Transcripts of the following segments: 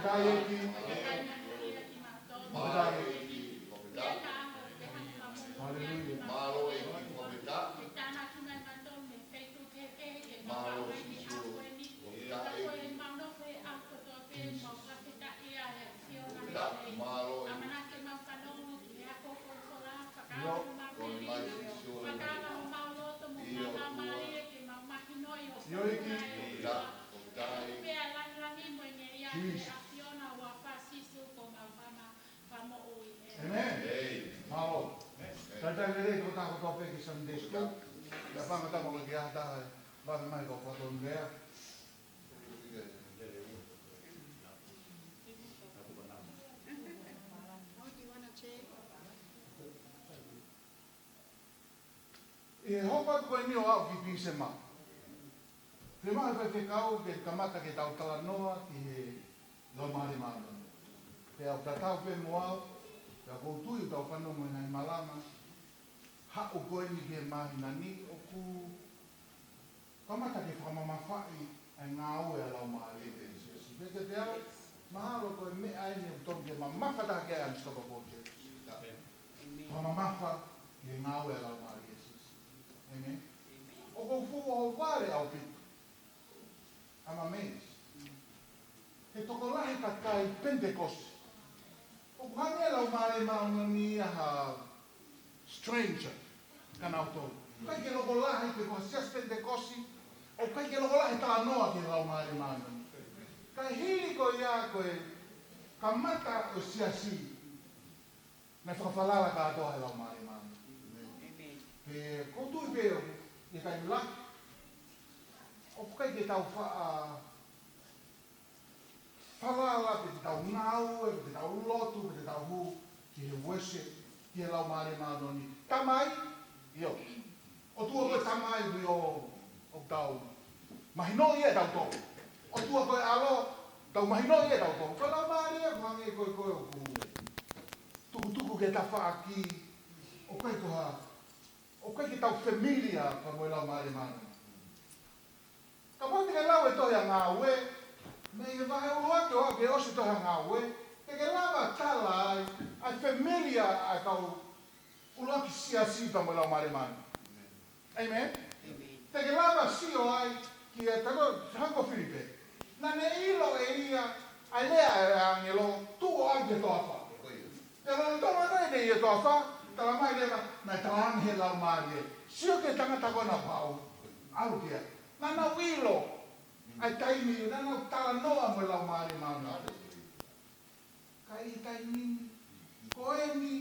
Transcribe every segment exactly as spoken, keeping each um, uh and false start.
Fakafetaʻi ʻEiki. Fakafetaʻi ʻEiki. Haleluia. Mālō Sīsū. Fakafetaʻi ʻEiki. Mālō ʻEiki. ʻIo. ʻIo ʻEiki. ʻĒmeni. Mālō. Talitali lelei kitautolu kotoa pē ki he Sunday school. Pea fakaʻamu ke ʻi ai ha taha ʻe vave mai ke fakatonu lea. ʻI he hoko atu ko eni ʻo aʻu ki Tīsema, fiemaʻu ʻe he faifekau ke kamata ke tau talanoa ki he Laumālie Māʻoniʻoni. Pea ʻoku tatau pē mo au, pea ʻoku ou tui ʻoku tau fanongo he ngaahi malanga, haʻu ko eni ki he māhina ni ʻoku kamata ke fakamamafaʻi ʻa e ngāue ʻa e Laumālie ʻi he siasi. Pea kiate au, mahalo ko e meʻa eni ʻoku totonu ke mamafa taha ki ai ʻa e ʻApisikopo Pōketi. Fakamamafa ki he ngāue ʻa e Laumālie ʻi he siasi. ʻĒmeni. ʻOku ou fuʻu ʻohovale ʻaupito. I'm amazed. He tokolahi kakai Penitekosi ʻoku hangē ʻa e Laumālie Māʻoniʻoni ia ha stranger kia nautolu. ʻIkai ke tokolahi pe ko ha siasi Penitekosi, ʻoku ʻikai ke tokolahi talanoa ki he Laumālie Māʻoniʻoni. Ka hili ko ia ko e kamata ʻo e siasi, naʻe fakafalala kātoa ʻe he Laumālie Māʻoniʻoni. ʻĒmeni. Pea ʻoku ou tui pē ʻoku ʻi ai e taimi lahi ʻoku ʻikai ke tau faʻa falala pe te tau ngāue, pe te tau lotu, pe te tau hū ki he worship, ki he Laumālie Māʻoniʻoni. Tamai, ʻio. ʻOtua ko e Tamai, ʻio, ʻoku tau mahinoʻi ʻe tautolu. ʻOtua ko e ʻAlo, tau mahinoʻi ʻe tautolu. Ko e Laumālie, ʻoku hangē ko e, ko e ʻoku tukutuku ki he tafaʻaki, ʻoku ʻikai ko ha, ʻoku ʻikai ke tau familiar pea mo e Laumālie Māʻoniʻoni. Kapau te ke lau e tohi ʻa Ngāue, mei he vahe ʻuluaki ʻo aʻu ki he ʻosi e tohi ʻa Ngāue, te ke lava tala ai ʻa e familiar ʻa e kau ʻuluaki siasi pea mo e Laumālie Māʻoniʻoni. ʻĒmeni? ʻĒmeni. Te ke lava sio ai ki he tano hangē ko Filipe. Naʻa ne ʻilo ʻe ia ʻa e lea ʻa e ʻāngelo, tuʻu ʻo ʻalu ki he toafa. Pea lolotonga naʻe ʻi he toafa, talamai leva, naʻe talaange ʻe he Laumālie, sio ki he tangata ko ena ʻoku haʻu, ʻalu ki ai. Naʻa nau ʻilo ʻa e taimi, naʻa nau talanoa mo e Laumālie Māʻoniʻoni. Ka ʻi he taimi ni, ko eni,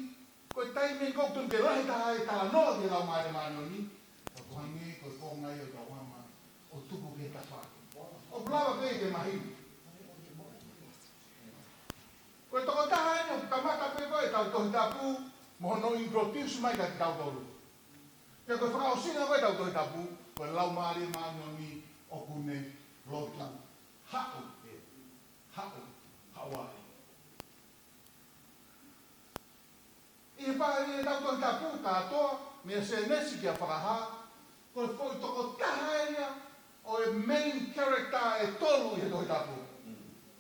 ko e taimi ni ʻoku totonu ke lahi taha e talanoa ki he Laumālie Māʻoniʻoni, ka ʻoku hangē ko e konga ia ʻo e tauhanga ʻo tuku ki he tafaʻaki. ʻOku lava pē ke mahino. Ko e tokotaha eni ʻoku kamata pē ko ē ʻetau Tohi Tapu mo hono introduce mai kiate kitautolu. Pea ko e fakaʻosinga ko ē ʻetau Tohi Tapu, ko e Laumālie Māʻoniʻoni ʻoku ne lotu, haʻu, haʻu, haʻu ai. ʻI he pā ʻi heʻetau Tohi Tapu kātoa, meia Sēnesi kia Fakahā, ko e foʻi tokotaha ia ʻo e main character ʻe tolu ʻi he Tohi Tapu.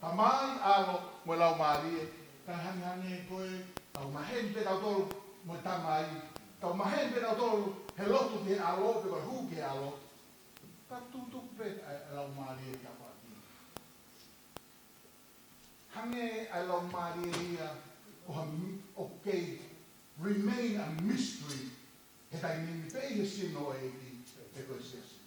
Tamai, ʻAlo, mo e Laumālie, ka hangehangē ko ē, tau maheni pē tautolu mo e Tamai, tau maheni pē tautolu he lotu ki he ʻAlo, pe ko e hū ki he ʻAlo. Ka tutuku pē ʻa e Laumālie ʻi tafaʻaki. Hangē ʻa e Laumālie ia ko ha mi-, ʻoku kei remain a mystery he taimi ni pe ʻi he sino ʻo e ʻEiki pe ko e siasi.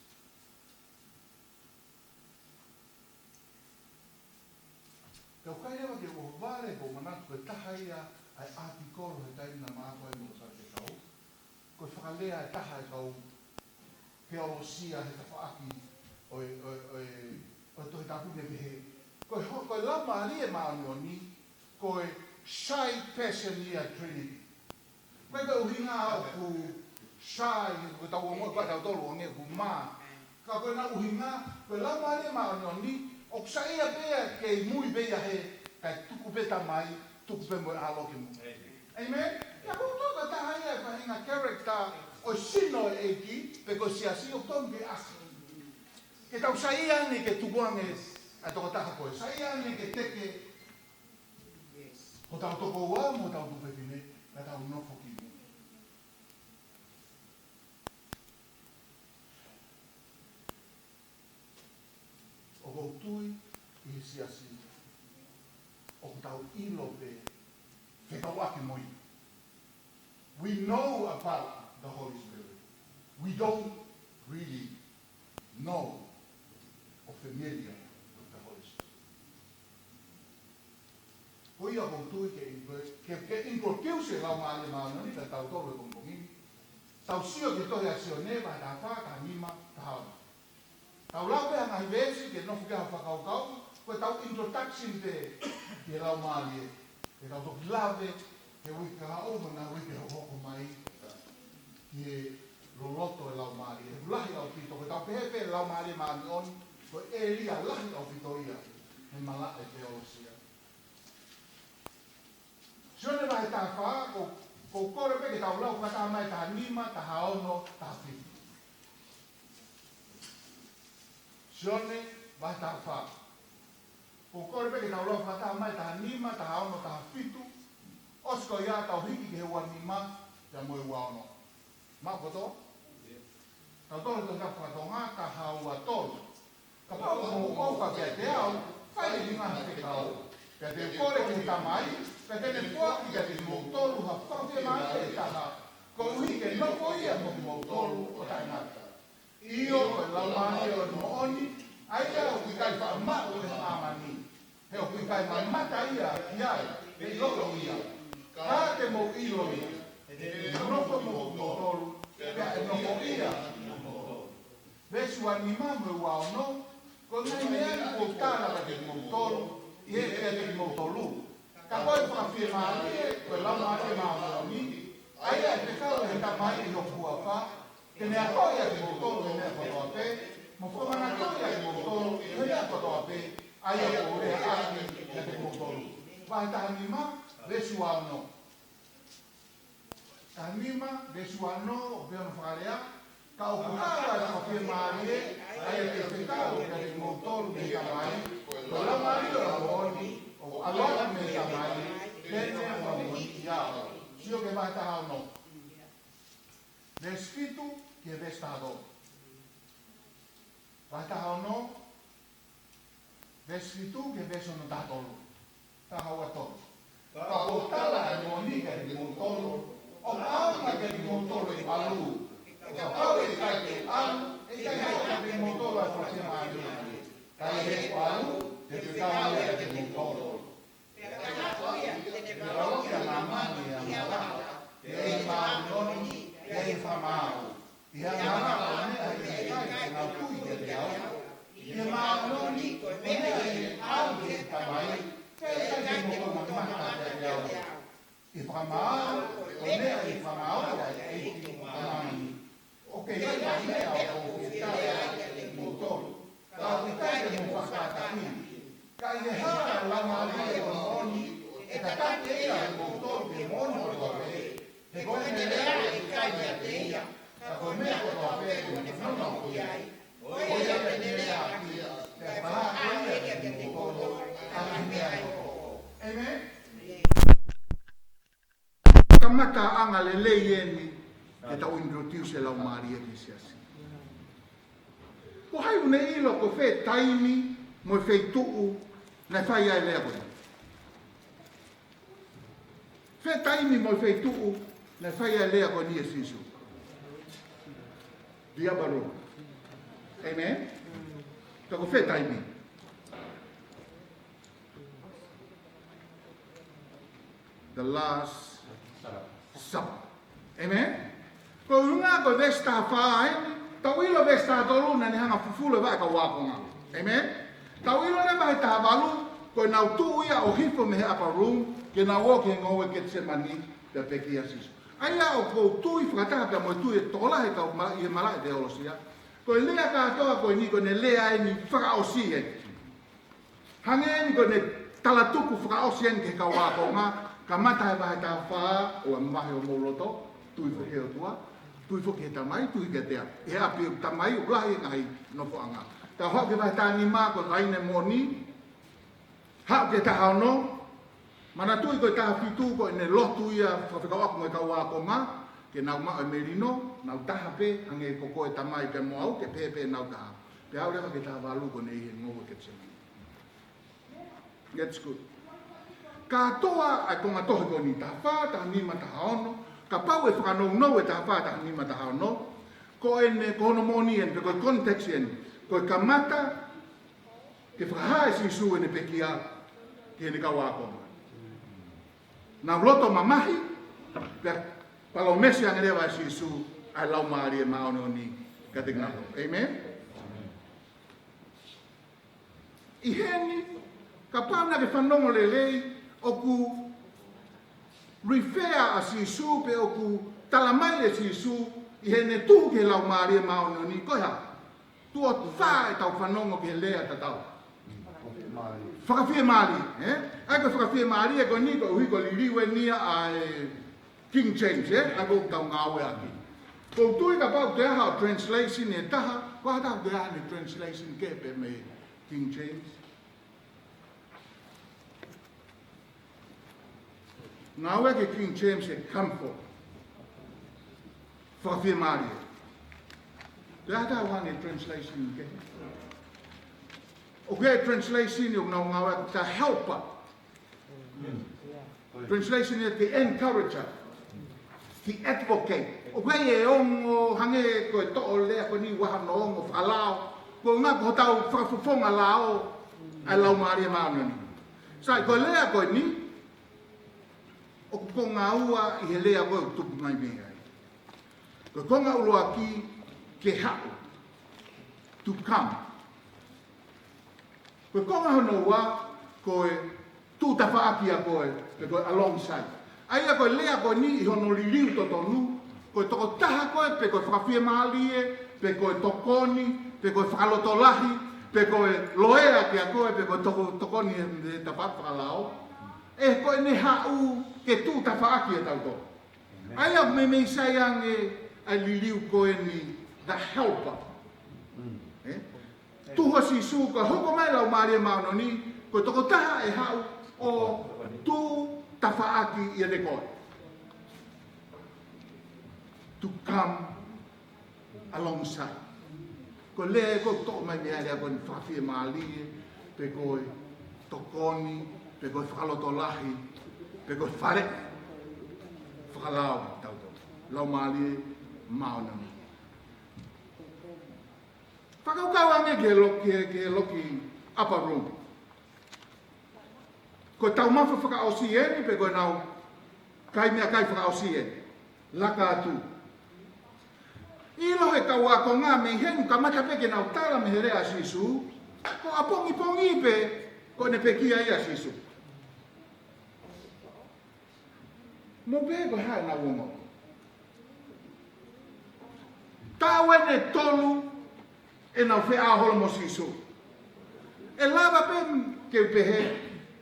Pea ʻoku ʻikai leva ke u ʻohovale, ʻoku ou manatu ko e taha ia ʻa e ʻātikolo he taimi naʻa ma ako ai mo e faifekau. Ko e fakalea ʻe taha ʻa e kau teolosia he tafaʻaki ʻo e, ʻo e, ʻo e, ʻo e Tohi Tapu, ne pehē, ko e ho-, ko e Laumālie Māʻoniʻoni, ko e shy person ia ʻo e Trinity. ʻIkai ko e ʻuhinga ʻoku shy, ko ʻetau ongoʻi ko ē ʻa tautolu ʻoku mā. Ka ko ʻena ʻuhinga, ko e Laumālie Māʻoniʻoni, ʻoku saiʻia pē ia ke mui pē ia hē, kae tuku pē Tamai, tuku pē mo e ʻAlo ke mui. ʻĒmeni. ʻĒmeni? Pea ʻoku ou tui ko e taha ia ʻa e faʻahinga character ʻo e sino ʻo e ʻEiki, pe ko e siasi ʻoku totonu ke ʻasi. Ke tau saiʻia ange ke tukuange ʻa e tokotaha ko ē. Saiʻia ange ke teke Tau tokoua mo tau tuofefine, ka tau nofo ki mui. ʻOku ou tui ʻi he siasi, ʻoku tau ʻilo pē fekauʻaki mo ia. We know about the Holy Spirit. We don't really know or familiar with the Holy Spirit. Ko ia ʻoku ou tui ke, ke, ke introduce e Laumālie Māʻoniʻoni kiate kitautolu he pongipongi ni. Tau sio ki he tohi ʻa Sione, vahe taha fā, taha nima, taha ono. Tau lau pē ha ngaahi veesi ke nofo ki ai ha fakakaukau, ko ʻetau introduction pē ki he Laumālie. Ke tau toki lave he uike kahaʻu mo e ngaahi uike hokohoko mai ki he loloto e Laumālie. He lahi ʻaupito, ko ʻetau pehē pē Laumālie Māʻoniʻoni, ko e ʻēlia lahi ʻaupito ia he malaʻe teolosia. Sione vahe taha fā, ko, ko e kole pē ke tau lau fakataha mai taha nima, taha ono, taha fitu. Sione vahe taha fā. Ko e kole pē ke tau lau fakataha mai taha nima, taha ono, taha fitu. ʻOsi ko ia tau hiki ki he ua nima, pea mo e ua ono. Maʻu kotoa? Tau tohi ʻetau faka-Tonga, taha ua tolu. Kapau ʻoku mou ʻofa kiate au, fai ʻeku ngaahi fekau. Pea te u kole ki he Tamai, pea te ne foaki kiate kimoutolu ha Fakafiemālie ʻe taha, koeʻuhi ke nofo ia mo kimoutolu ʻo taʻengata. ʻIo, ko e Laumālie ʻo e moʻoni, ʻa ia ʻoku ʻikai faʻa maʻu ʻe he māmani. He ʻoku ʻikai mamata ia ki ai, pe ʻilo ia. Ka te mou ʻilo ia, he te ne nofo mo kimoutolu, pea ʻe nofo ia mo kimoutolu. Veesi ua nima mo e ua ono, ko e ngaahi meʻa ni kuo u tala kiate kimoutolu, ʻi heʻeku ʻiate kimoutolu. Ka ko e Fakafiemālie, ko e Laumālie Māʻoniʻoni, ʻa ia ʻe fekau ʻe he Tamai ʻi hoku huafa, te ne akoʻi ʻa kimoutolu he meʻa kotoa pē, mo fakamanatu ʻa kimoutolu he meʻa kotoa pē, ʻa ia ʻoku ou lea ʻaki kiate kimoutolu. Vahe taha nima, veesi ua ono. Taha nima, veesi ua ono, ʻoku pehē hono fakalea: Ka ʻoku haʻu ʻa e Fakafiemālie, ʻa ia te u fekau kiate kimoutolu mei he Tamai, ko e Laumālie ʻo e moʻoni, ʻoku ʻalu atu mei he Tamai, te ne fakamoʻoniʻi au. Sio ki he vahe taha ono. Veesi fitu ki he veesi taha tolu. Vahe taha ono, veesi fitu ki he veesi hono taha tolu. Taha ua tolu. Ka ʻoku ou tala ʻa e moʻoni kiate kimoutolu, ʻoku ʻaonga kiate kimoutolu ʻeku ʻalu. He kapau ʻe ʻikai te u ʻalu, ʻe ʻikai haʻu kiate kimoutolu ʻa e Fakafiemālie. Ka ʻi heʻeku ʻalu, te u fekau ia kiate kimoutolu. Pea ko e hā ko ia te ne valokiʻi ʻa māmani ʻi he angahala, pea ʻi he māʻoniʻoni, pea ʻi he fakamaau? ʻI he angahala ʻoku ne ʻai ʻe he kakai te nau tui kiate au, ʻi he māʻoniʻoni ʻoku ne ʻai ʻe au ki he Tamai, pea ʻe ʻikai te mou mamata kiate au. ʻI he fakamaau ʻoku ne ʻai ʻe he fakamaau ʻa e ʻEiki ki he māmani. ʻOku ʻikai ha meʻa ʻoku ou fie tali ai kiate kimoutolu, ka ʻoku ʻikai te mou fakakātaki. Ka ʻi he hala ʻa e Laumālie ʻo e moʻoni, ʻe tataki ia ʻa kimoutolu ki he moʻoni kotoa pē. He ko ʻene lea ʻe ʻikai meiate ia, ka ko e meʻa kotoa pē ʻoku ne fanongo ki ai, ko ia te ne lea ʻaki, pea ʻe fakahā ko ia kiate kimoutolu ʻa e ngaahi meʻa ʻe hoko. ʻĒmeni? Kamataʻanga lelei eni ke tau introduce e Laumālie ki he siasi. Ko hai ʻoku ne ʻilo ko fē taimi mo e feituʻu naʻe fai ai e lea ko eni? Fē taimi mo e feituʻu naʻe fai ai e lea ko eni ʻe Sīsū? The upper room. ʻĒmeni? Ka ko fē taimi? The Last Supper. ʻĒmeni? Ko e ʻuhinga ko e veesi taha fā eni, tau ʻilo veesi taha tolu naʻa ne hanga ʻo fufulu e vaʻe ʻa e kau ākonga. ʻĒmeni? Tau ʻilo leva he taha valu, ko ʻenau tuʻu ia ʻo hifo mei he upper room, ke nau ō ki he ngoue Ketisemani, pea pekia ʻa Sīsū. ʻA ia ʻoku ou tui fakataha pea mo e tui ʻa e tokolahi ʻo e kau ma-, ʻi he malaʻe teolosia, ko e lea kātoa ko eni, ko ʻene lea eni fakaʻosi eni. Hangē eni ko ʻene talatuku fakaʻosi eni ki he kau ākonga, kamata he vahe taha fā, ʻoua ʻe mamahi homou loto, tui foki ki he ʻOtua, tui foki ki he Tamai, tui kiate au. ʻI he ʻapi ʻo e Tamai ʻoku lahi e ngaahi nofoʻanga. Tau haʻu ki he vahe taha nima, ko e vaine moʻoni, haʻu ki he taha ono, Manatuʻi ko e taha fitu ko ʻene lotu ia fakafekauʻaki mo e kau ākonga, ke nau maʻu e melino, nau taha pē, hangē ko koe tamai pea mo au, ke pehē pē ʻenau taha. Pea aʻu leva ki he taha valu ko ʻene ʻi he ngoue Ketisemani. That's good. Kātoa ʻa e konga tohi ko eni, taha fā, taha nima, taha ono, kapau ʻe fakanounou e taha fā, taha nima, taha ono, ko ʻene, ko hono moʻoni eni, pe ko e context eni, ko e kamata ke fakahā ʻe Sīsū ʻene pekia ki heʻene kau ākonga. Nau loto mamahi, pea palōmesi ange leva ʻe Sīsū ʻa e Laumālie Māʻoniʻoni kiate kinautolu. Amen? ʻI heni, kapau naʻá ke fanongo lelei, ʻoku refer ʻa Sīsū pe ʻoku talamai ʻe Sīsū ʻi heʻene tuʻu ki he Laumālie Māʻoniʻoni, ko e hā? Tuʻo fā ʻetau fanongo ki he lea tatau. Fakafiemālie, ē? ʻA ia ko e fakafiemālie ko eni koeʻuhi ko e liliu eni ia ʻa e King James, ē? ʻA ia ko ʻetau ngāueʻaki. ʻOku ou tui kapau ʻoku ʻi ai ha translation ʻe taha, ko e hā ʻoku ʻi ai haʻane translation kehe pē mei King James? Ngāueʻaki ʻe King James e comfort. Fakafiemālie. Ko e hā haʻane translation kehe? ʻOku ʻi ai e translation ʻoku nau ngāueʻaki the helper. Translation ia the encourager, the advocate. ʻOku ʻi ai e ongo hangē ko e toʻo lea ko eni ʻa hono ongo fakalao. Ko e ʻuhinga ko hotau fakafofonga lao ʻa e Laumālie Māʻoniʻoni. Sai, ko e lea ko eni, ʻoku konga ua ʻi he lea ko ē ʻoku tupu mai mei ai. Ko e konga ʻuluaki, ke haʻu. To come. Ko e konga hono ua, ko e tuʻu tafaʻaki ʻa koe, pe ko e alongside. ʻA ia ko e lea ko eni ʻi hono liliu totonu, ko e tokotaha koe, pe ko e fakafiemālie, pe ko e tokoni, pe ko e fakalotolahi, pe ko e loea kiate koe, pe ko e toko-, tokoni he, he tafaʻaki fakalao. ʻE ko ʻene haʻu ke tuʻu tafaʻaki ʻa tautolu. ʻA ia meimei sai ange ʻa e liliu ko eni, the helper. Ē? Tuhu ʻa Sīsū, ko e hoko mai Laumālie Māʻoniʻoni, ko e tokotaha ʻe haʻu ʻo tuʻu tafaʻaki ʻiate koe. To come alongside. Ko e lea ē ʻoku toʻo mai mei ai e lea ko eni, fakafiemālie, pe ko e tokoni, pe ko e fakalotolahi, pe ko e faleʻi fakalao ʻa tautolu. Laumālie Māʻoniʻoni. Fakakaukau ange ki he lo-, ki he, ki he loki upper room. Ko e taumafa fakaʻosi eni, pe ko ʻenau kai meʻakai fakaʻosi eni. Laka atu. ʻIlo ʻe he kau ākonga mei heni, kamata pē ke nau tala mei he lea ʻa Sīsū, ko ʻapongipongi pē, ko ʻene pekia ia ʻa Sīsū. Mou pehē ko e hā ʻenau ongo? Taʻu ʻe tolu ʻenau feʻao holo mo Sīsū. ʻE lava pē ke u pehē,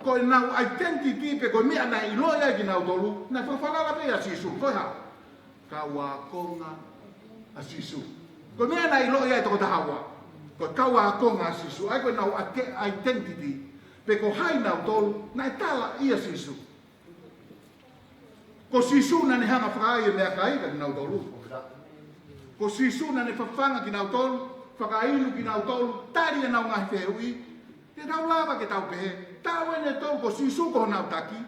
ko ʻenau identity pe ko e meʻa naʻe ʻiloʻi ai kinautolu, naʻe fakafalala pē ʻia Sīsū. Ko e hā? Kau ākonga ʻa Sīsū. Ko e meʻa naʻe ʻiloʻi ai e toko taha ua, ko e kau ākonga ʻa Sīsū. ʻA ia ko ʻenau ate-, identity, pe ko hai nautolu, naʻe tala ʻia Sīsū. Ko Sīsū naʻá ne hanga ʻo fakaai e meʻakai kiate kinautolu. Ko Sīsū naʻá ne fafanga kinautolu, fakainu kinautolu, tali ʻenau ngaahi fehuʻi. Te tau lava ke tau pehē, taʻu ʻe tolu ko Sīsū ko honau taki.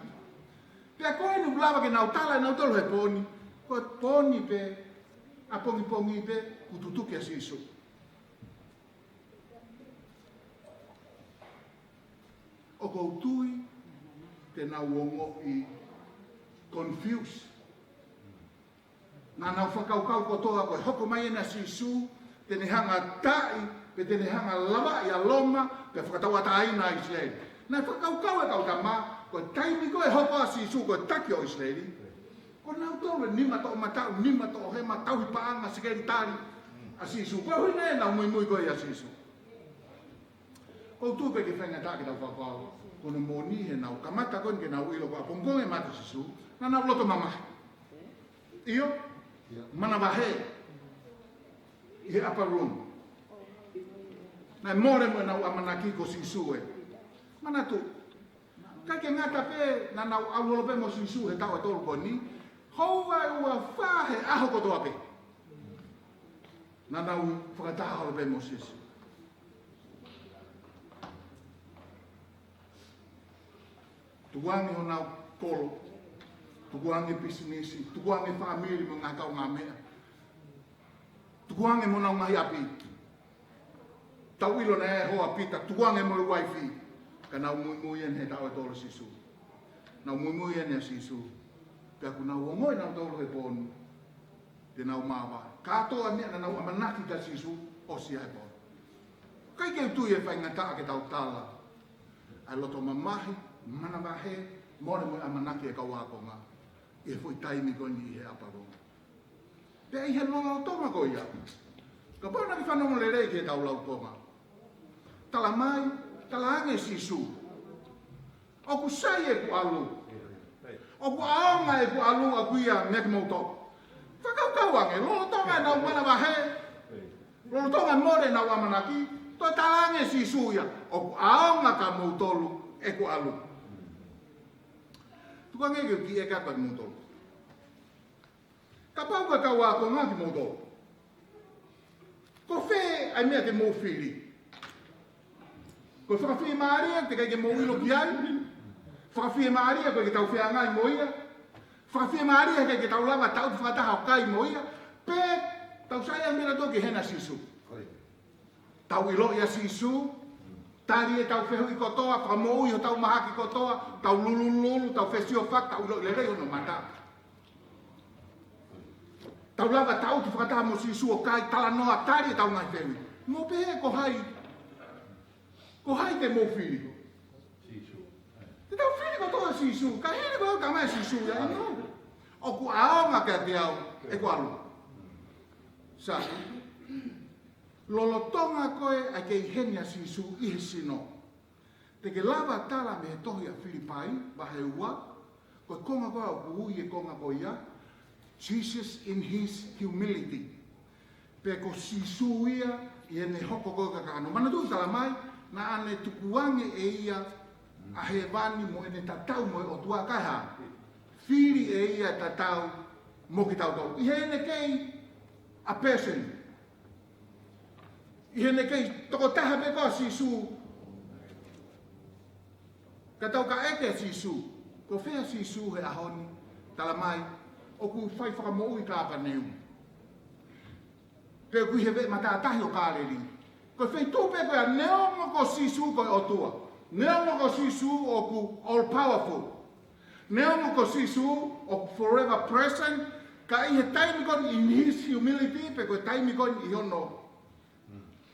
Pea ko eni ʻoku lava ke nau tala ʻe nautolu he pooni, ko e pooni pē, ʻapongipongi pē, kuo tutuki ʻa Sīsū. ʻOku ou tui te nau ongoʻi confused. Naʻa nau fakakaukau kotoa ko e hoko mai eni ʻa Sīsū, te ne hanga ʻo taaʻi, pe te ne hanga ʻo lavaʻi ʻa Loma, pea fakatauʻatāina ʻa ʻIsileli. Naʻe fakakaukau e kau tama, ko e taimi ko ē ʻe hoko ai ʻa Sīsū ko e taki ʻo ʻIsileli, ko nautolu e nima toʻomataʻu, nima toʻohema, tauhi paʻanga, sekelitali ʻa Sīsū. Ko e ʻuhinga ia ʻenau muimui ko ē ʻia Sīsū. ʻOku ou tui pē ʻe faingataʻa ke tau fakakaukau, ko hono moʻoni he naʻa nau kamata ko eni ke nau ʻilo ko e ʻapongipongi e mate ʻo Sīsū, naʻa nau loto mamahi. ʻIo? ʻIo. Manavahē ʻi he upper room. Naʻe mole mo ʻenau ʻamanaki ko Sīsū ē. Manatu, ʻikai ke ngata pē naʻa nau ʻalu holo pē mo Sīsū he taʻu ʻe tolu ko eni, houa ʻe ua fā he ʻaho kotoa pē naʻa nau fakataha holo pē mo Sīsū. Tukuange honau kolo, tukuange pisinisi, tukuange fāmili mo e ngaahi kaungāmeʻa, tukuange mo honau ngaahi ʻapi. Tau ʻilo naʻe hoa Pita, tukuange mo e uaifi. Ka nau muimui eni he taʻu ʻe tolu ʻa Sīsū. Nau muimui eni ʻa Sīsū. Pea kuo nau ongoʻi nautolu he pō ni te nau māvae. Kātoa e meʻa naʻa nau ʻamanaki kia Sīsū, ʻosi ia he pō ni. ʻIkai ke u tui ʻe faingataʻa ke tau tala ʻa e loto mamahi, manavahē, mole mo e ʻamanaki ʻa e kau ākonga ʻi he foʻi taimi ko eni ʻi he ʻapalonga. Pea ʻi he lolotonga ko ia, kapau naʻa ke fanongo lelei ki heʻetau lau Tonga, tala mai, talaange ʻe Sīsū, ʻoku sai ʻeku ʻalu. ʻOku ʻaonga ʻeku ʻalu ʻaʻaku ia meiate kimoutolu. Fakakaukau ange, lolotonga ʻenau manavahē, lolotonga e mole ʻenau ʻamanaki, toe talaange ʻe Sīsū ia, ʻoku ʻaonga kia moutolu ʻeku ʻalu. Tukuange ke u kiʻi ʻeke atu kia moutolu. Kapau ko e kau ākonga kimoutolu, ko fē ʻa e meʻa te mou fili? Ko e fakafiemālie teʻeki ai ke mou ʻilo ki ai? Fakafiemālie ʻoku ʻikai ke tau feangai mo ia? Fakafiemālie heʻikai ke tau lava taʻutu fakataha ʻo kai mo ia? Pe tau saiʻia ange pē tautolu ki he ʻEiki Sīsū? Tau ʻiloʻi ʻa Sīsū, tali ʻetau fehuʻi kotoa, fakamoʻui hotau mahaki kotoa, tau lulululu, tau fesiofaki, tau ʻiloʻi lelei hono mata. Tau lava taʻutu fakataha mo Sīsū ʻo kai, talanoa, tali ʻetau ngaahi fehuʻi. Mou pehē ko hai, ko hai te mou fili? Te tau fili kotoa Sīsū, ka hili ko au ka mai Sīsū ia ʻino. ʻOku ʻaonga kiate au ʻeku ʻalu. Sai. Lolotonga ko ē ʻa e kei heni ʻa Sīsū ʻi he sino. Te ke lava tala mei he tohi ʻa Filipai, vahe ua, ko e konga ko ē ʻoku ui e konga ko ia, Jesus in his humility. Pe ko Sīsū ia ʻi heʻene hoko ko ē ko e kakano. Manatuʻi tala mai, naʻa ne tukuange ʻe ia ʻa hēvani mo ʻene tatau mo e ʻOtua kae hā? Fili ʻe ia tatau mo kitautolu. ʻI heʻene kei a person. ʻI heʻene kei tokotaha pē ko ē ʻa Sīsū. Ka tau ka ʻeke ʻa Sīsū, ko fē ʻa Sīsū he ʻaho ni? Tala mai, ʻoku fai fakamoʻui Kāpaneume. Pe ʻoku ʻi he veʻe matātahi ʻo Kāleli. Ko e feituʻu pē ko ia, neongo ko Sīsū ko e ʻOtua. Neongo ko Sīsū ʻoku all powerful. Neongo ko Sīsū ʻoku forever present, ka ʻi he taimi ko eni in his humility, pe ko e taimi ko eni ʻi hono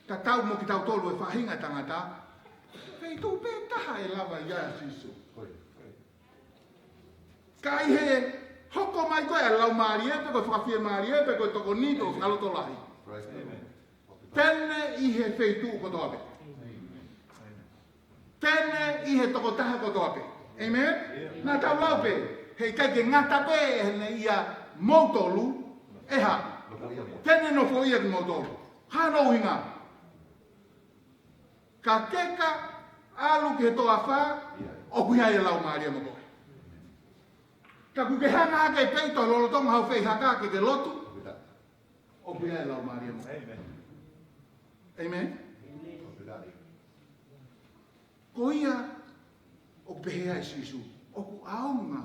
tatau mo kitautolu e faʻahinga tangata, feituʻu pē taha ʻe lava ia ʻa Sīsū. Ka ʻi he hoko mai ko ē ʻa e Laumālie, pe ko e fakafiemālie, pe ko e tokoni, pe ko e fakalotolahi. Te ne ʻi he feituʻu kotoa pē. Te ne ʻi he tokotaha kotoa pē. ʻĒmeni? Naʻa tau lau pē, heʻikai ke ngata pē heʻene ʻia moutolu, ʻe hā? Te ne nofoʻia kimoutolu. Hā hono ʻuhinga? Ka ke ka ʻalu ki he toafa, ʻoku ʻi ai e Laumālie mo koe. Ka ʻoku ke hanga hake pē ʻi ho lolotonga hau fei haka ke ke lotu, ʻoku ʻi ai e Laumālie mo koe. ʻĒmeni? Ko ia ʻoku pehē ai ʻe Sīsū, ʻoku ʻaonga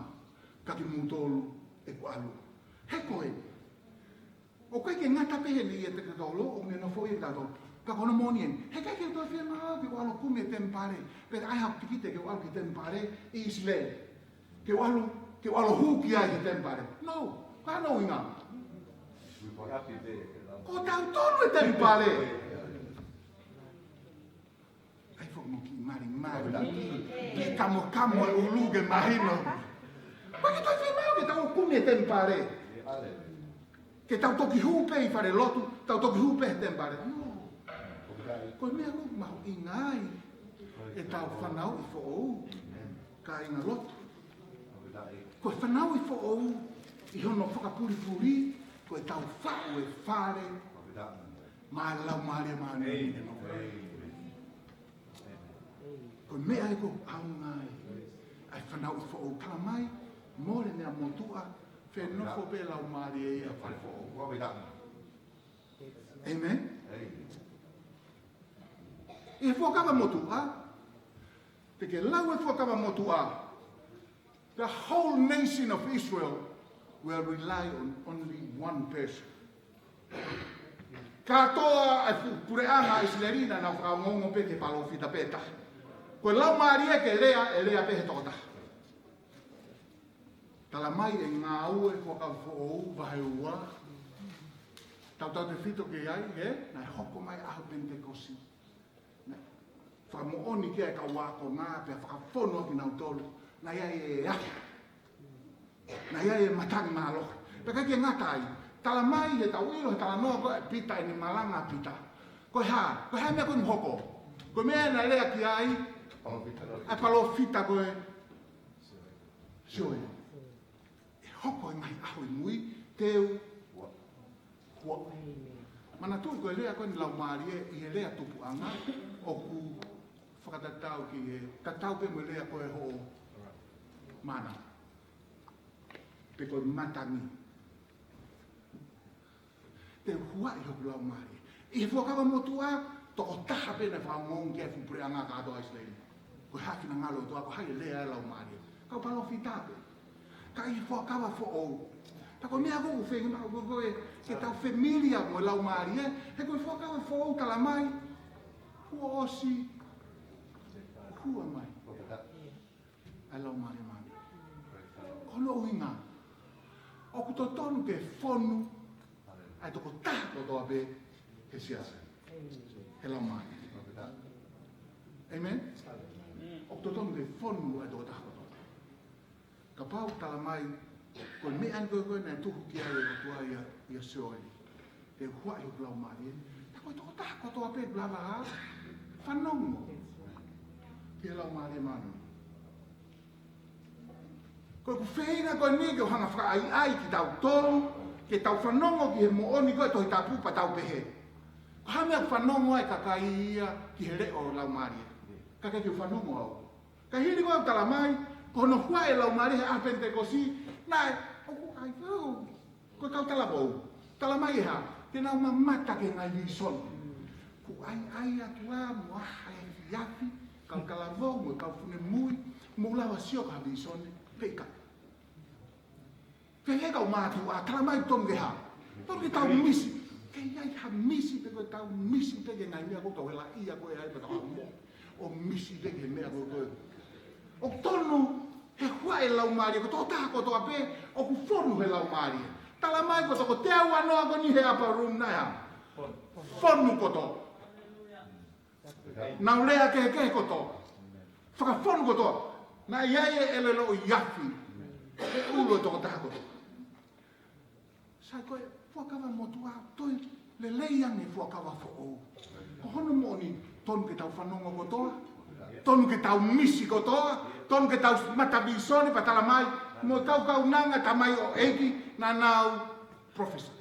kiate kimoutolu ʻeku ʻalu. He ko e, ʻoku ʻikai ke ngata pē heʻene ʻia kitautolu, ʻoku ne nofoʻia kitautolu. Ka ko hono moʻoni eni, heʻikai ke u toe fiemaʻu ke u ʻalu ʻo kumi e temipale, pe ʻai haʻaku tikite ke u ʻalu ki he temipale ʻi ʻIsileli. Ke u ʻalu, ke u ʻalu ʻo hū ki ai he temipale. No, ka ʻi ai hono ʻuhinga? Ko tautolu e temipale. ʻAi foki mo kiʻi malimali, kiʻi kamokamo e ʻulu ke mahino. ʻOku ʻikai ke toe fiemaʻu ke tau kumi e temipale. Ke tau toki hū pē ʻi fale lotu, tau toki hū pē he temipale. No. Ko e meʻa ʻoku mahuʻinga ai ʻetau fanauʻi foʻou, kāinga lotu. Ko e fanauʻi foʻou ʻi hono fakapulipuli, ko ʻetau faʻu e fale maʻa e Laumālie Māʻoniʻoni. Ko e meʻa ia ʻoku ʻaonga ai ʻa e Nau ʻi foʻou, talamai, mole meʻa motuʻa, fenofo pē laumālie ia fale foʻou. Amen? ʻI he Fuakava Motuʻa, te ke lau e Fuakava Motuʻa, the whole nation of Israel will rely on only one person. Kātoa e fuʻu puleʻanga ʻIsileli naʻa nau fakaongoongo pē ki he palōfita pē taha. Ko e laumālie ke lea, ʻe lea pē he tokotaha. Talamai ʻe Ngāue Fuakava Foʻou vahe ua, tautautefito ki ai, ē, naʻe hoko mai ʻaho Penitekosi. Naʻe fakamoʻoni ki ai e kau ākonga, pea fakafonu ʻa kinautolu. Naʻe ʻi ai e afi. Naʻe ʻi ai e matangi mālohi. Pea ʻikai ke ngata ai, talamai he tau ʻilo he talanoa ko ē ʻa Pita, ʻene malanga ʻa Pita. Ko e hā, ko e hā e meʻa ko ē naʻe hoko? Ko e meʻa naʻe lea ki ai ʻa e palōfita ko ē Sioeli. ʻE hoko e ngaahi ʻaho ʻi mui, te u huaʻi. Manatuʻi ko e lea ko eni laumālie ʻi he lea tupuʻanga, ʻoku fakatatau ki he, tatau pē mo e lea ko ē hoʻo mana. Pe ko e matangi. Te u huaʻi hoku laumālie. ʻI he Fuakava Motuʻa, tokotaha pē naʻe fakaongoongo ki ai e fuʻu puleʻanga kātoa ʻIsileli. Ko e hā e finangalo ʻo e ʻOtua, ko hai ʻe lea ai e laumālie? Kau palōfita pē. Ka ʻi he Fuakava Foʻou, tā ko e meʻa ʻoku ou feinga maʻu ko ē ke tau familiar mo e laumālie, he ko e Fuakava Foʻou talamai, kuo ʻosi hū mai ʻa e Laumālie Māʻoniʻoni. Ko hono ʻuhinga, ʻoku totonu ke fonu ʻa e tokotaha kotoa pē he siasi he Laumālie. Amen? ʻOku totonu ke fonu ʻa e tokotaha kotoa. Kapau talamai, ko e meʻa ni ko ē ko ē naʻe tuhu ki ai e ʻOtua ʻia, ʻia Sioeli. Te u huaʻi hoku laumālie. Tā ko e tokotaha kotoa pē ʻoku lava ʻo fanongo ki he Laumālie Māʻoniʻoni. Ko ʻeku feinga ko eni ke u hanga ʻo fakaʻaiʻai kitautolu, ke tau fanongo ki he moʻoni ko ē Tohi Tapu pea tau pehē, ko e hā e meʻa ʻoku fanongo ai e kakai ia ki he leʻo ʻo e Laumālie? Kae ʻikai ke u fanongo au. Ka hili ko ē ʻoku talamai, ko hono huaʻi e Laumālie he ʻaho Penitekosi, naʻe, ʻoku ʻai, oh, ko e kau talavou. Talamai ʻe hā? Te nau mamata ki he ngaahi vīsone. Kuo ʻaiʻai atu ā mo ʻaho, efiafi, kau talavou mo e kau finemui, mou lava ʻo sio ki ha vīsone, pea ʻikai. Pea ʻi he kau mātuʻa, talamai tonu ke hā? Tonu ke tau misi. Ke ʻi ai ha misi pē ko ē, tau misi pē ki he ngaahi meʻa ko ē ʻoku tau helaʻia ko ē ai pea tau haʻu mo ʻo misi pē ki he meʻa ko ē ko ē. ʻOku tonu he huaʻi e Laumālie, ko e tokotaha kotoa pē ʻoku fonu he Laumālie. Talamai ko e toko teau uanoa ko eni he upper room naʻe hā? Fonu kotoa. Nau lea kehekehe kotoa. Fakafonu kotoa. Naʻe ʻi ai e ʻelelo ʻo e afi he ʻulu ʻo e tokotaha kotoa. Sai, ko e Fuakava Motuʻa, toe lelei ange e Fuakava Foʻou. Ko hono moʻoni, tonu ke tau fanongo kotoa, tonu ke tau misi kotoa, tonu ke tau mata vīsone pea talamai, mo e kau kaunanga, tamai ʻo e ʻEiki, naʻa nau professor.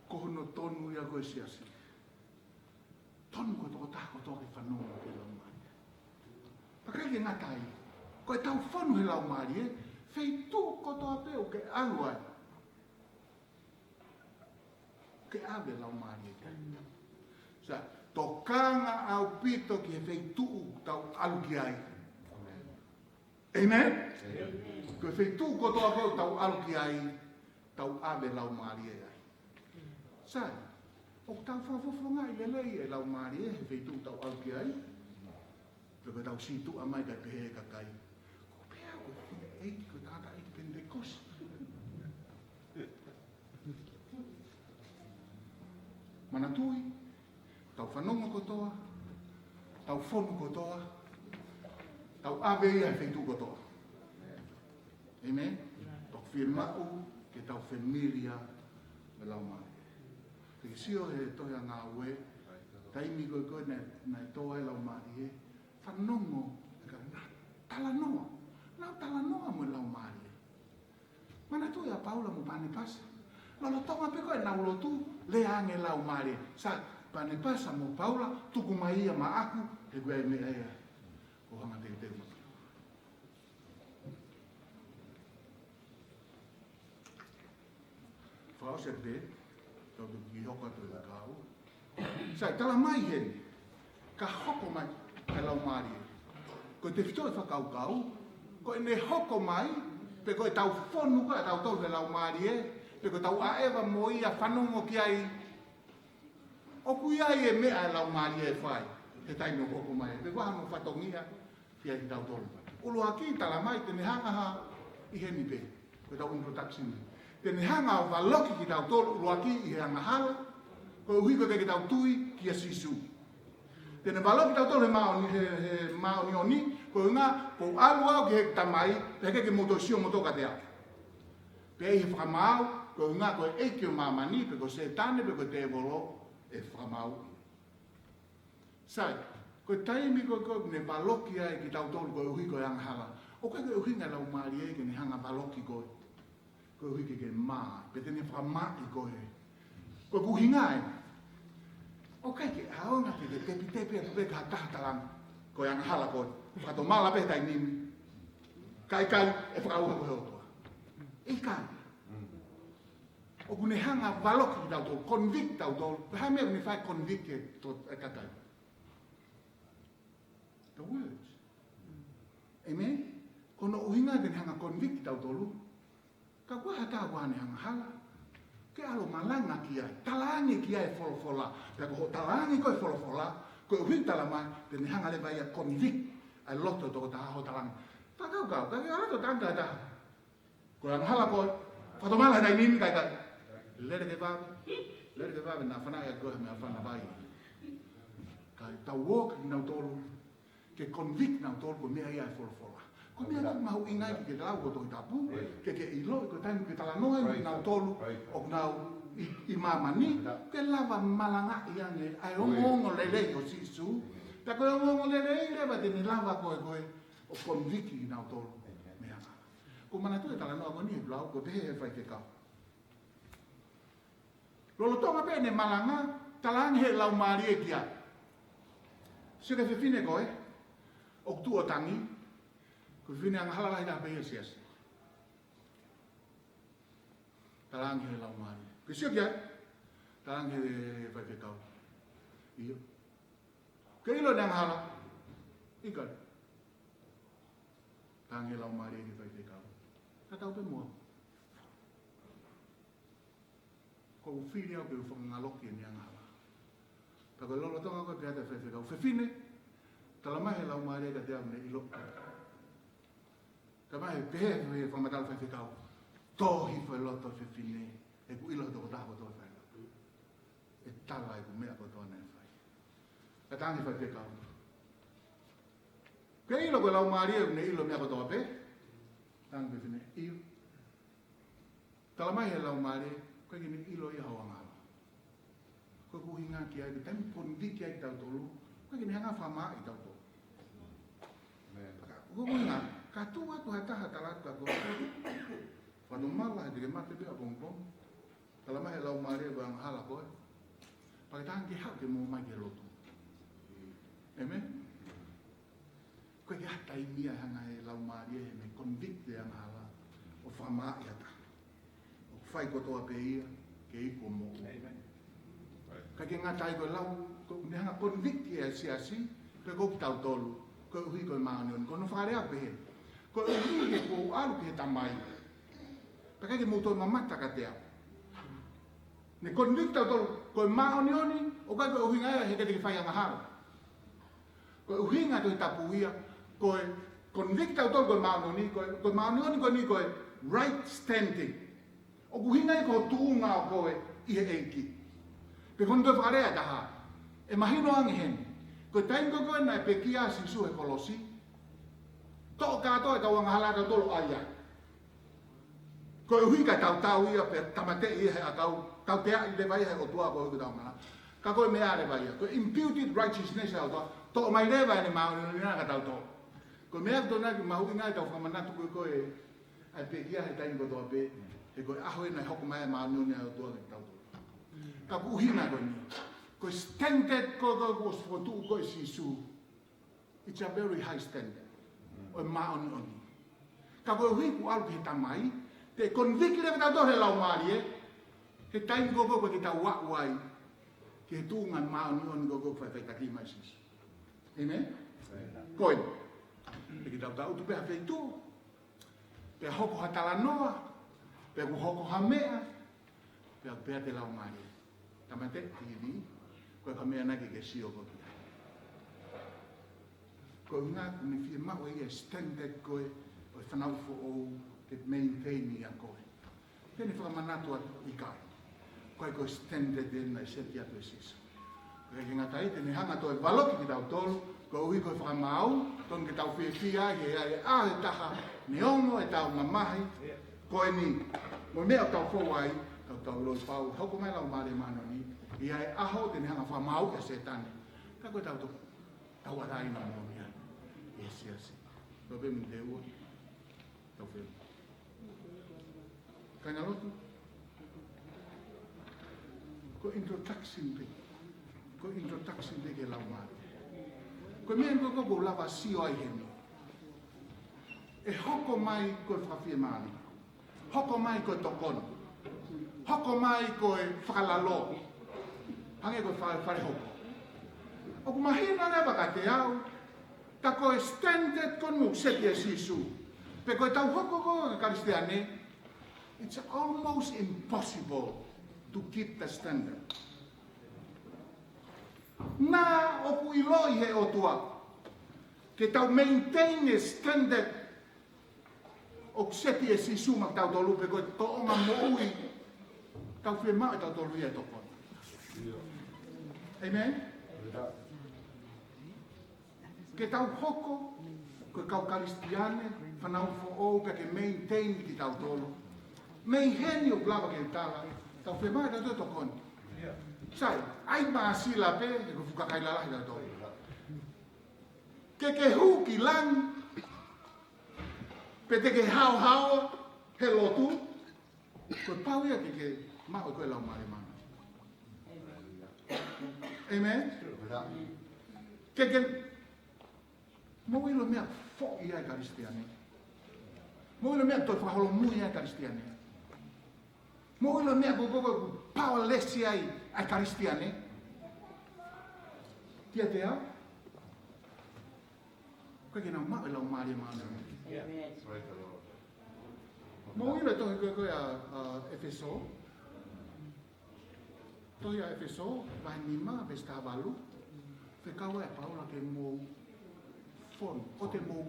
Ko hono tonu ia ko ē e siasi. Tonu ko e tokotaha kotoa ke fanongo ki he Laumālie. Pea ʻikai ke ngata ai, ko ʻetau fonu he Laumālie, feituʻu kotoa pē ʻoku ke ʻalu ai, ke ʻave e Laumālie ki ai. Sai, tokanga ʻaupito ki he feituʻu ʻoku tau ʻalu ki ai. Amen? Ko e feituʻu kotoa ko ē ʻoku tau ʻalu ki ai, tau ʻave e Laumālie ai. Sai, ʻoku tau fakafofongaʻi lelei e Laumālie he feituʻu ʻoku tau ʻalu ki ai? Pe ko ʻetau sītuʻa mai kae pehē ʻe he kakai, ko e pehē ko e fineʻeiki, ko e tangataʻeiki Penitekosi. Manatuʻi, tau fanongo kotoa, tau fonu kotoa, tau ʻave ia he feituʻu kotoa. Amen? Pea ʻoku fiemaʻu ke tau familiar mo e Laumālie. Te ke sio he tohi ʻa Ngāue, taimi ko ē ko ē naʻe, naʻe tō ai e Laumālie, fanongo e kau talanoa. Nau talanoa mo e Laumālie. Manatuʻi ʻa Paula mo Panepasa. Lolotonga pē ko ē ʻenau lotu, lea ange e Laumālie. Sai, Panepasa mo Paula, tuku mai ia maʻaku, he ko e meʻa ia ʻO hanga teuteu mai. Fakaʻosi pē, tau toki hoko atu e kau. Sai, tala mai heni, ka hoko mai ʻa e Laumālie. Ko e tefitoʻi fakakaukau, ko ʻene hoko mai, pe ko ʻetau fonu ko ē ʻa tautolu he Laumālie, pe ko ʻetau ʻaʻeva mo ia fanongo ki ai, ʻoku ʻi ai e meʻa ʻa e Laumālie ʻe fai he taimi ʻoku hoko mai, pe ko e hā hono fatongia kiate kitautolu. ʻUluaki, tala mai te ne hanga ʻo, ʻi heni pē, ko ʻetau introduction. Te ne hanga ʻo valoki kitautolu ʻuluaki ʻi he angahala, koeʻuhi ko e ʻikai ke tau tui kia Sīsū. Te ne valoki kitautolu he māʻoni, he, he māʻoniʻoni, ko e ʻuhinga, kuo u ʻalu au ki he Tamai, pea ʻikai ke mou toe sio moutolu kiate au. Pea ʻi he fakamaau, ko e ʻuhinga ko e ʻeiki ʻo māmani, pe ko Sētane, pe ko e tēvolo, ʻe fakamaau. Sai, ko e taimi ko ē ʻoku ne valoki ai kitautolu koeʻuhi ko e angahala, ʻoku ʻikai ko e ʻuhinga e Laumālie ke ne hanga ʻo valoki koe koeʻuhi ke ke mā, pe te ne fakamāʻi koe. Ko ʻeku ʻuhinga ē, ʻoku ʻikai ke ʻaonga ke ke tepitepi atu pē ki ha taha ʻo talaange ko e angahala koe, fakatomala pē he taimi ni, ka ʻikai, ʻe fakaʻauha koe ʻe he ʻOtua. ʻIkai. ʻOku ne hanga ʻo valoki kitautolu, convict kitautolu. Ko e hā e meʻa ʻoku ne fai, convict e to-, e kakai? The word. Amen? Ko hono ʻuhinga te ne hanga ʻo convict kitautolu. Kapau ko ha taha ʻoku ʻi ai haʻane angahala, ke ʻalu ʻo malanga ki ai, talaange ki ai e folofola. Pea ko hoʻo talaange ko ē e folofola, koeʻuhi tala mai, te ne hanga leva ia ʻo convict ʻa e loto ʻo e tokotaha hoʻo talaange. Fakakaukau, ka ke ʻalu ʻo talaange ki ha taha ko e angahala koe, fakatomala he taimi ni, ka ʻikai. Lele ke vave, lele ke vave, naʻa fanai ʻa koe he meʻafana vai. Kae tau ō kinautolu ke convict kinautolu ko e meʻa ia e folofola. Ko e meʻa ia ʻoku mahuʻinga ai ke ke lau ʻa e Tohi Tapu, ke ke ʻiloʻi ko e taimi ke talanoa ai kinautolu ʻoku nau ʻi, ʻi māmani, ke lava malangaʻi ange ʻa e ongoongolelei ʻo Sīsū. Pea ko e ongoongolelei leva te ne lava ko ē, ko ē ʻo convict kinautolu mei he angahala. Ko e manatu e talanoa ko eni he lau, ko e pehē ʻe he faifekau. Lolotonga pē ʻene malanga, talaange ʻe he Laumālie ki ai. Sio ki he fefine ko ē ʻoku tuʻu ʻo tangi, ko e fefine angahala lahi taha pē ia he siasi. Talaange ʻe he Laumālie. Ke sio ki ai, talaange ʻe he faifekau, ʻio. Ke ʻilo ʻene angahala? ʻIkai. Talaange ʻe he Laumālie ki he faifekau, tatau pē mo au. Kuo u fili au ke u fakangaloki ʻene angahala. Pea ko e lolotonga ko ē pehē atu e faifekau, fefine, tala mai ʻe he Laumālie kiate au ʻoku ne ʻilo. Tala mai ʻe he, pehē ʻe he fakamatala faifekau, tō hifo e loto e fefine, he ʻoku ʻilo ʻe he tokotaha kotoa e fai. ʻE tala ʻeku meʻa kotoa naʻe fai. Ka talaange ʻe he faifekau, ke ʻilo ko e Laumālie ʻoku ne ʻilo e meʻa kotoa pē? Talaange ʻe he fefine, ʻio. Tala mai ʻe he Laumālie, ʻoku ʻikai ke ne ʻilo ia hoʻo angahala. Ko ʻeku ʻuhinga ki ai, ko e taimi ʻoku convict ai kitautolu, ʻoku ʻikai ke ne hanga ʻo fakamāʻi kitautolu. Pea ko ʻeku ʻuhinga, ka tuʻu atu ha taha ʻo tala atu kia koe, fakatomala he te ke mate pē ʻapongipongi. Tala mai ʻe he Laumālie ko e angahala koe, pea ke talaange ke haʻu ke mou ō mai ki he lotu. ʻĒmeni? ʻOku ʻikai ke ʻi ai ha taimi ia ʻe hanga ʻe he Laumālie ʻo ne convict e angahala ʻo fakamāʻi ha taha. ʻOku fai kotoa pē ia ke iku ʻo moʻua. ʻĒmeni. ʻIkai ke ngata ai, ko e lau, ko ʻene hanga ʻo convict ʻa e siasi, pe ko kitautolu, koeʻuhi ko e māʻoniʻoni. Ko hono fakalea pehē, koeʻuhi he kuo u ʻalu ki he Tamai, pea ʻikai ke mou toe mamata kiate au. Ne convict kitautolu, ko e māʻoniʻoni, ʻoku ʻikai ko e ʻuhinga ia he ʻikai te ke fai angahala. Ko e ʻuhinga ʻo e Tohi Tapu ia, ko e convict kitautolu ko e māʻoniʻoni, ko e, ko e māʻoniʻoni ko eni ko e right standing. ʻOku ʻuhinga ia ko e tuʻunga ʻo koe ʻi he ʻEiki. Pea ko hono toe fakalea ʻe taha, ʻe mahino ange heni, ko e taimi ko ē naʻe pekia ai ʻa Sīsū he kolosi, toʻo kātoa ʻetau angahala ʻatautolu ʻo ʻai ai. Koeʻuhi ka tau tau ia pea tāmateʻi ia he ʻakau, tauteaʻi leva ia ʻe he ʻOtua koeʻuhi ko ʻetau angahala. Ka ko e meʻa leva ia, ko e imputed righteousness ʻa e ʻOtua, toʻo mai leva ʻene māʻoniʻoni naʻa tau toʻo. Ko e meʻa ʻoku totonu ke mahuʻinga ai ʻetau fakamanatu ko ē ko e ʻai pekia he taimi kotoa pē, he ko e ʻaho ē naʻe hoko mai ai e māʻoniʻoni ʻa e ʻOtua kiate kitautolu. Ka ʻoku ʻuhinga ko eni, ko e standard ko ē kuo ʻosi fokotuʻu ko ē ʻe Sīsū. It's a very high standard ʻo e māʻoniʻoni. Ka koeʻuhi kuo ʻalu ki he Tamai, te convict leva kitautolu ʻe he Laumālie he taimi ko ē ʻoku ʻikai ke tau aʻu ai ki he tuʻunga māʻoniʻoni ko ē ʻoku faʻifaʻitaki mai ʻe Sīsū. Amen? Ko ē, te ke tau tau tu pē ha feituʻu, pea hoko ha talanoa, pea kuo hoko ha meʻa, pea pehē ʻe he Laumālie, Tāmate, Ivi, ko e ka meʻa naʻa ke ke sio ko ia. Ko e ʻuhinga ʻoku ne fiemaʻu ʻe ia e standard ko ē ʻo e fanauʻi foʻou ke maintain ia ʻe koe. Te ne fakamanatu atu, ʻikai. Ko e ko e standard ʻeni naʻe seti atu ʻe Sīsū. Pea ʻikai ke ngata ai, te ne hanga ʻo toe valoki kitautolu, koeʻuhi ko e fakamaau, tonu ke tau fiefia ai he ʻaho ʻe taha, neongo ʻetau mamahi ko eni, mo e meʻa ʻoku tau fou ai, tau tau loi pau, hoko mai Laumālie Māʻoniʻoni, ʻi he ʻaho te ne hanga ʻo fakamaauʻi ʻa Sētane. Ka ko ʻetau to-, tau ʻalu ai na mo ia, ʻe Siasi. Ko e pē mei te ua, tau feu. Kāinga lotu. Ko e introduction pē. Ko e introduction pē ki he Laumālie. Ko e meʻa ko ē ʻoku ou lava sio ai heni. ʻE hoko mai ko e fakafiemālie. Hoko mai ko e tokoni. Hoko mai ko e fakalalo. Hangē ko e fa-, fale hoko. ʻOku mahino leva kiate au, ka ko e standard ko eni ʻoku seti ʻe Sīsū. Pea ko ʻetau hoko ko ē ko e Kalisitiane, it's almost impossible to keep the standard. Naʻa ʻoku ʻiloʻi ʻe he ʻOtua ke tau maintain e standard ʻoku seti ʻe Sīsū maʻa kitautolu, pea ko e tōʻonga moʻui, tau fiemaʻu ʻe tautolu ia ʻe tokoni. Amen? Ke tau hoko ko e kau Kalisitiane fanauʻi foʻou pea ke maintain kitautolu. Mei heni ʻoku lava ke tala, tau fiemaʻu ʻe tautolu ʻe tokoni. Sai, ʻai māsila pē, he ko e fuʻu kakai lalahi tautolu. Ke ke hū ki langi, pe te ke haohaoa he lotu, ko e pau ia ke ke maʻu ʻe koe e Laumālie Māʻoniʻoni. Amen? Ke ke, mou ʻilo e meʻa foʻi ʻa e Kalisitiane. Mou ʻilo e meʻa toe fakaholomui ʻa e Kalisitiane. Mou ʻilo e meʻa ko ē ʻoku powerless ai ʻa e Kalisitiane. Kiate au, ʻoku ʻikai ke nau maʻu e Laumālie Māʻoniʻoni. Amen. Praise the Lord. Mou ʻilo e tohi ko ē ko ē ʻa, ʻa ʻEfesō. Tohi ʻa ʻEfesō, vahe nima, veesi taha valu. Fekau ai ʻe Paula ke mou fonu, ʻoua te mou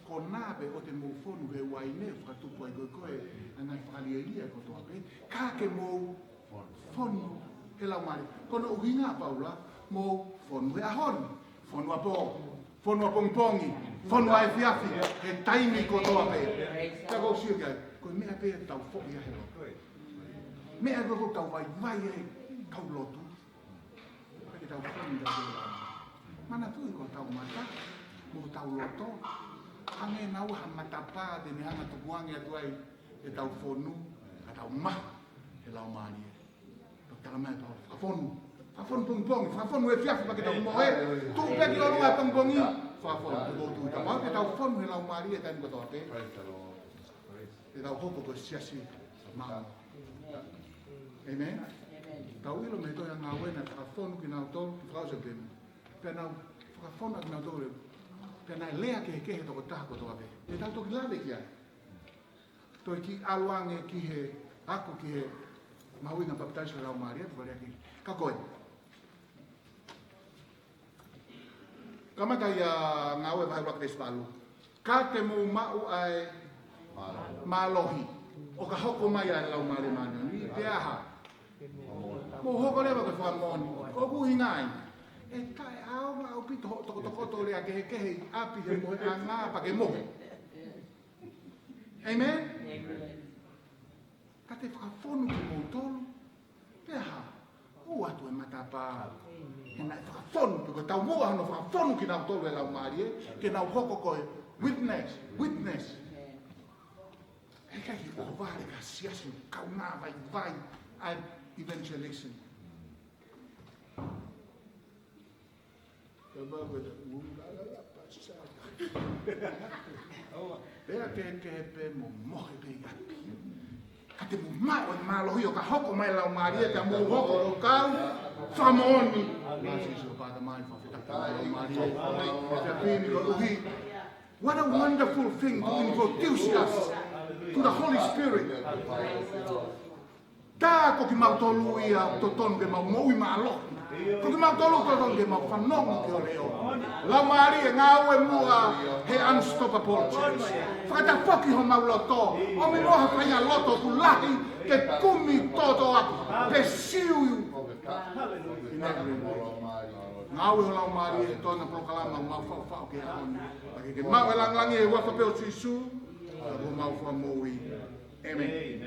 konā pē, ʻoua te mou fonu he uaine, fakatupu ai ko ē ko ē ʻa e ngaahi fakalielia kotoa pē, ka ke mou fonu he Laumālie. Ko hono ʻuhinga ʻa Paula, mou fonu he ʻaho ni, fonu ʻapō, fonu ʻapongipongi, fonu ʻaefiafi, he taimi kotoa pē. Ka ʻoku ou sio ki ai, ko e meʻa pē ʻoku tau foʻi ai he lotu. Meʻa ko ē ʻoku tau vaivai ai he kau lotu. Ke tau fonu ʻi he Laumālie. Manatuʻi ko hotau mata, mo hotau loto, hangē naua ha matapā te ne hanga ʻo tukuange atu ai ʻetau fonu, ka tau maʻu e Laumālie. Tau tala mai ʻetau fakafonu. Fakafonu pongipongi, fakafonu efiafi pea ke tau mohe. Tuʻu pē ki ʻolunga pongipongi, fakafonu. Ko e tuʻu tau maʻu ke tau fonu he Laumālie he taimi kotoa pē. Praise the Lord. Te tau hoko ko e siasi maʻa. Amen? Amen. Tau ʻilo mei he tohi ʻa Ngāue naʻe fakafonu kinautolu, ki he fakaʻosi ʻo e temi. Pea nau fakafonu kinautolu, pea naʻe lea kehekehe tokotaha kotoa pē. Te tau toki lave ki ai. Toe kiʻi ʻalu ange ki he ako ki he mahuʻinga papitaiso he Laumālie, pea lea ki he. Ka ko e. Kamata ia Ngāue vahe ʻuluaki veesi valu. Ka te mou maʻu ʻa e mālohi ʻo ka hoko mai ʻa e Laumālie Māʻoniʻoni, pea hā? Mou hoko leva ko e fakamoʻoni. ʻOku ʻuhinga ia, ʻe taʻeʻaonga ʻaupito hoʻo tokotokoto lea kehekehe ʻi ʻapi he moheʻanga pea ke mohe. Amen? Amen. Ka te fakafonu kimoutolu, pea hā? ʻOatu e matapā. He naʻe fakafonu, pea ko e taumuʻa hono fakafonu kinautolu ʻe he Laumālie, ke nau hoko ko e witness, witness. He ʻikai ke ʻova e ka siasi kaungā vaivai ʻa e evangelism. Ka mau ko e taumuʻa la la la pa. Pea ke ke pē mo mohe pē ʻi ʻapi. Ka te mou maʻu e mālohi ʻo ka hoko mai e Laumālie, te mou hoko ʻo kau fakamoʻoni. Māsiʻi Sīsū, Pāpā mai, fakafetaʻi ki he Laumālie. Te pini ko uhi. What a wonderful thing to introduce us to the Holy Spirit. Tā ko kimautolu ia ʻoku totonu ke mau moʻui mālohi. Ko kimautolu ʻoku totonu ke mau fanongo ki hoʻo leʻo. Laumālie, ngāue muʻa he Unstoppable Church. Fakatafoki homau loto, ʻomi muʻa ha faʻahinga loto ʻoku lahi ke kumi toto aku. Pe siu. Ngāue ho Laumālie, tona polokalama mau faʻufaʻu ke aon. Pea ke ke maʻu e langilangi he huafa pē ʻo Sīsū, ko homau Fakamoʻui. ʻĒmeni.